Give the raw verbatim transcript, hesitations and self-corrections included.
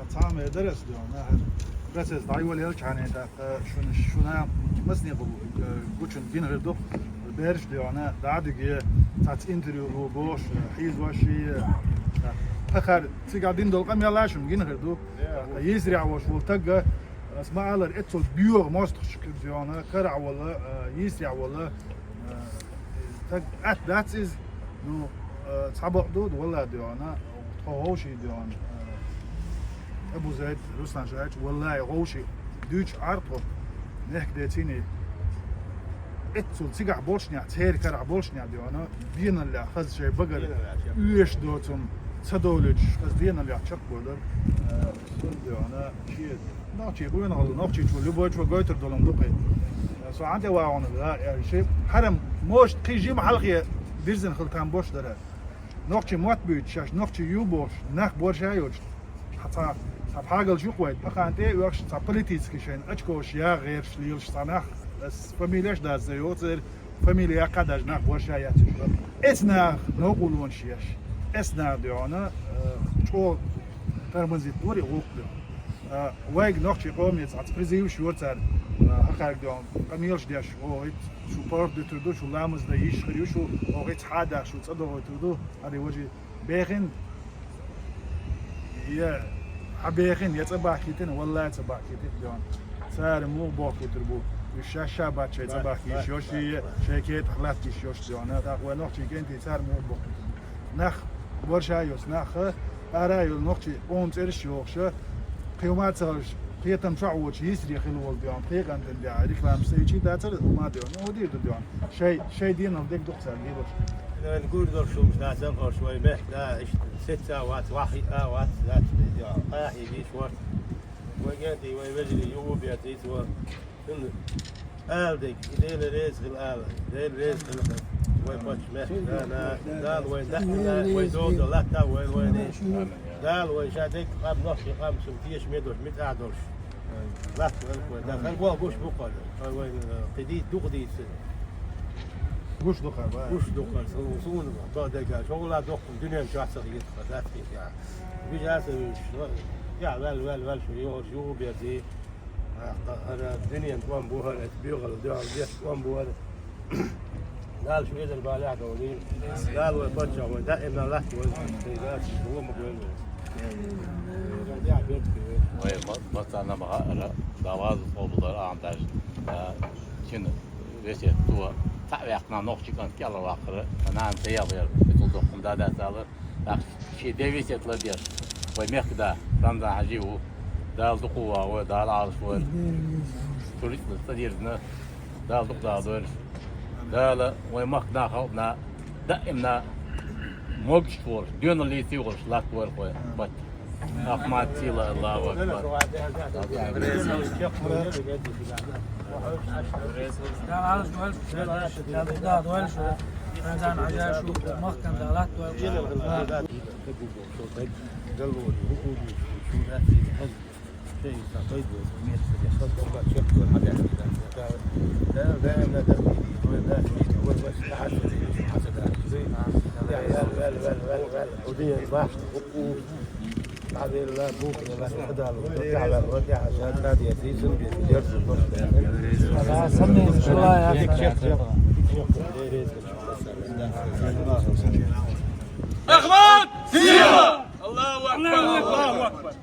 Цхьа ма дарра ас доьгӀна, хӀара процесс дӀайолаелча хьанна тӀаккха шуна, шуна массане гу-, гучун гина хир ду, бераш доьгӀна, дӀадуге, цхьацца интервью лу бохуш, хьийзош ший, пхьахар цигахь дина долу къамел а шуна гина хир ду. Йийсарехь волуш волу тагга, ас ма-аллара, эццул боьха мостагӀчуьнга доьгӀна, карахь волу, йийсарехь волу, Э, так атта дац иза. Ну, э, цхьа бакъ ду, валла доьгӀна, тхо вовший доьгӀна, э, Абу Зайд, Руслан Шаевич, валлахӀи, вовший дуьйцуш Ӏар тхо, мехкадецийний. Эццул цигахь болшнехь, церан карахь болшнехь доьгӀна, деналлехь хаза шайн багара оьшуш доцург ца довлуьйтуш, хаза деналлехь чекхболура, э, цунна доьгӀна, шен Нохчий къонахалла, нохчийчо, любойчо гойтур долу ма ду кхин. Со хьан тӀе вагӀана, а, аьлла, ши хьарам, может, кхин жима хьалхе дирзина хила там бош дара. Нохчий мотт буьйцу шаьш, нохчий ю бохуш, нах борша а йоцуш. Цхьа, цхьа пхьагалш ю-кх вай, пхьахана тӀе а оьхуш, цхьа политический шайн очкош яха гӀерташ лелаш цхьа нах, ас фамилеш дац сан йоцу, церан фамили яккха а даже нах борша а яц уьш. Эцу наха новкъарлонаш еш, эцу наха доьгӀна, э, чӀогӀа тормозить дора и гӀуллакх. А, вайга нохчий къоман цхьацца призываш йора цара, а, хӀокхаьрга доьгӀна къамелаш деш, о, хӀинца шу паргӀат дуьтур ду, шу ламаз дан йиш хир ю, шу, о, хӀинца хьадахь шу цӀа дохуьйтур ду, ари важи бехин, я хьан бехин, я цӀа бахкийтина, валлай, цӀа бахкийтина доьгӀна. Цара муха бохкуьйтур бу? Уьш шаьш ша бац шайн цӀа бахкийш йош, я шайн кетӀахь латтийш йош доьгӀна. ТӀаккха вай нохчий кӀентий цара муха бохкуьйтур бу? Нах борша а йоцу, нах ара а йолу нохчий къоман цӀераш а йохуша, кхин ма ца хилча, кхетам чохь а воцуш, йийсаре хила волу доьгӀна, кхин къантана дехьа рекламаш сайчий дацара, ма доьгӀна, ну, хӀун дийр ду доьгӀна? Шай, шай денал дерг ду-кх цара лелаш. Вайн гур долуш хӀумаш дацара, хӀорш вай мехкда, иштта сеца а вац, ваххьиъ а вац, дац, къахьийгийш вац. Вай генти, вай вежарий, юху бецийца вац. Цунна ала дерг, и Дела реза хила ала, Дела реза хила хила. Вай паччахьна, Дала, Дала вайн даьхна, вай доза латта вай вайна. Дала вай ша дерг къам, нохчий къам, шун тешаме долуш, муьтӀахь долуш. Латта вай вай, Дала, хӀара боху гуш бу кхуьнан. Вай, вай, кхин дийца, дукха дийца. Гуш ду кхара, ба? Гуш ду кхара, суна, суна, ба дерг, шогӀула доккхун дуьнен чохь ца хилийта кхара, дац хилийта. Вижа а ца вуьйцуш, я, ваьлла, ваьлла, ваьлла, шу йохуш, юху беций. ХӀара дуьненан тӀом бу хӀара, эцу боьхалла дуьхьал деш тӀом бу хӀара. Дала шу эзар балехь а довлий. Дала вай паччахь вай даима латта вай. Вай ма-, массарна ма хаьара, Дала гӀазот къобалдойла ахьа даш, а, шина весет цо цхьаъ ваьккхина нохчий кӀант кӀелхьарваккхара, нана ца яхъяра, и цул доккхун да дац алар. ТӀаккха шен ден весет ладеш, вай мехкда, Рамзан-Хьаьжи ву, Дала дукха вогӀийла, Дала Ӏалашвойла. Туристаш ца дирзина, Дала дукха дахадойла. Дала вай махкана, халкъана, даимна могуш волуш, доьналлица йогӀуш латтавойла вай. Бат. Ахмат сила, Аллаху акбар. Дала Ӏалашвойла, Дала дукха дахадойла, Рамзан-Хьаьжа шу махкана Дала латтавойла. Ахмат! Сила! Аллаху акбар! Аллаху акбар!